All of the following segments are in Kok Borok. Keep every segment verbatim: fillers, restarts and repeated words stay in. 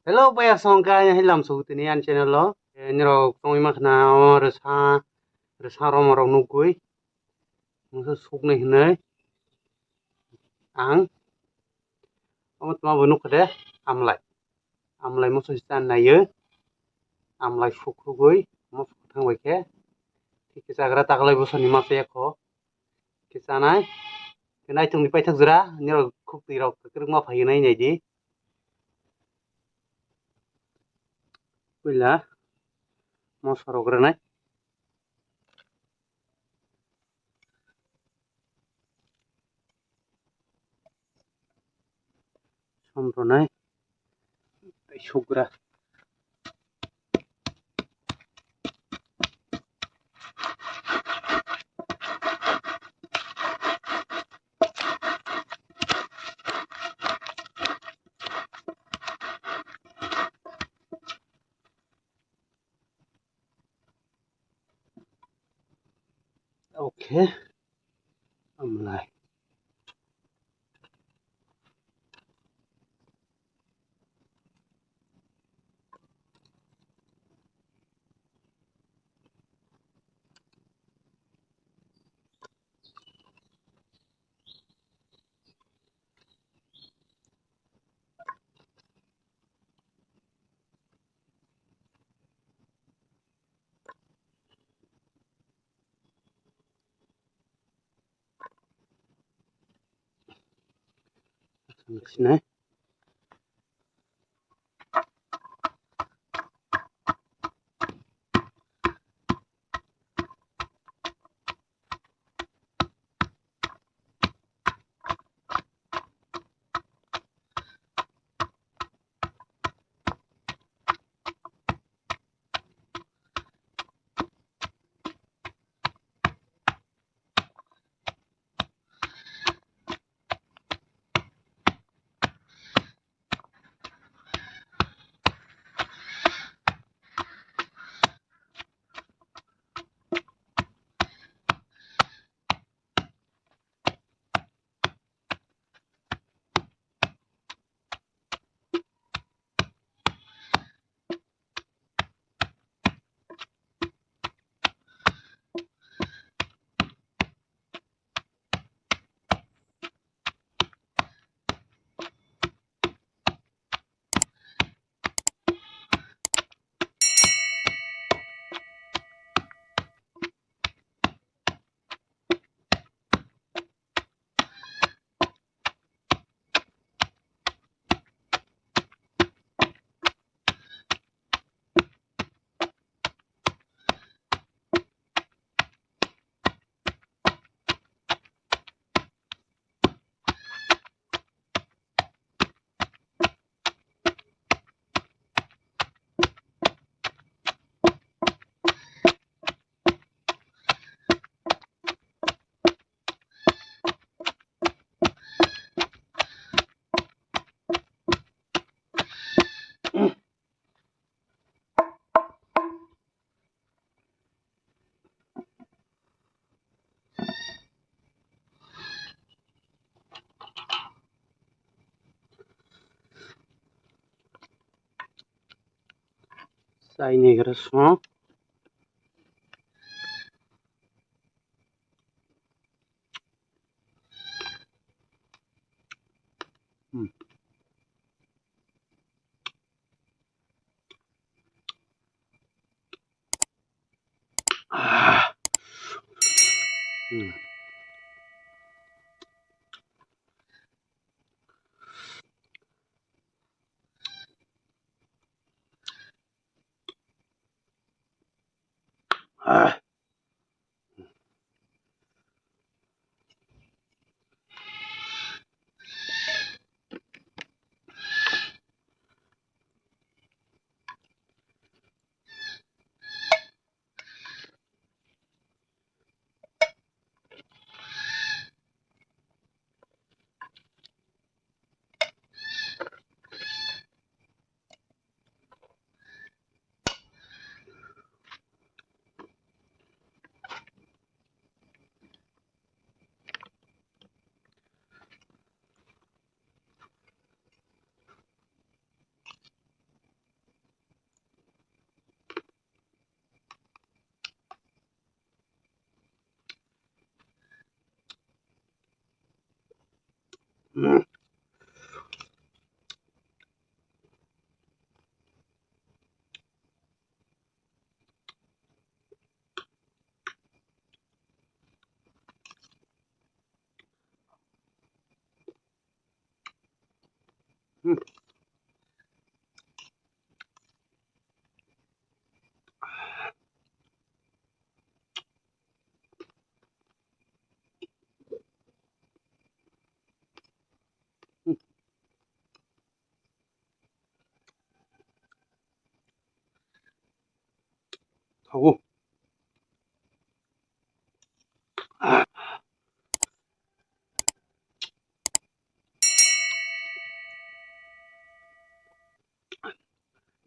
Hello, baya songka, hilam sugutini an channel lo. Eh, nirok tongwi makhna, o rwsa, rwsa romo rok nukgwi. Mungsa suknai hinai. Ang. Omo tma bo nukha de, amlai. Amlai moso sita naiyo. Amlai sukrugwi, moso thangbai khe. Thik khe chagra taklai bosoni masa yakho. Khe chanai. Khe naithokni paithak jora, nirok khuk twi rok kwrwkma phaiyo nai naidi. Puila moso rok rwnai. Som rwnai. Tei sugra. Okay. Amlai. Sinai. Chai negra song. Hmm. Ah. Hmm. Ah. Ogo.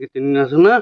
Itini nasana.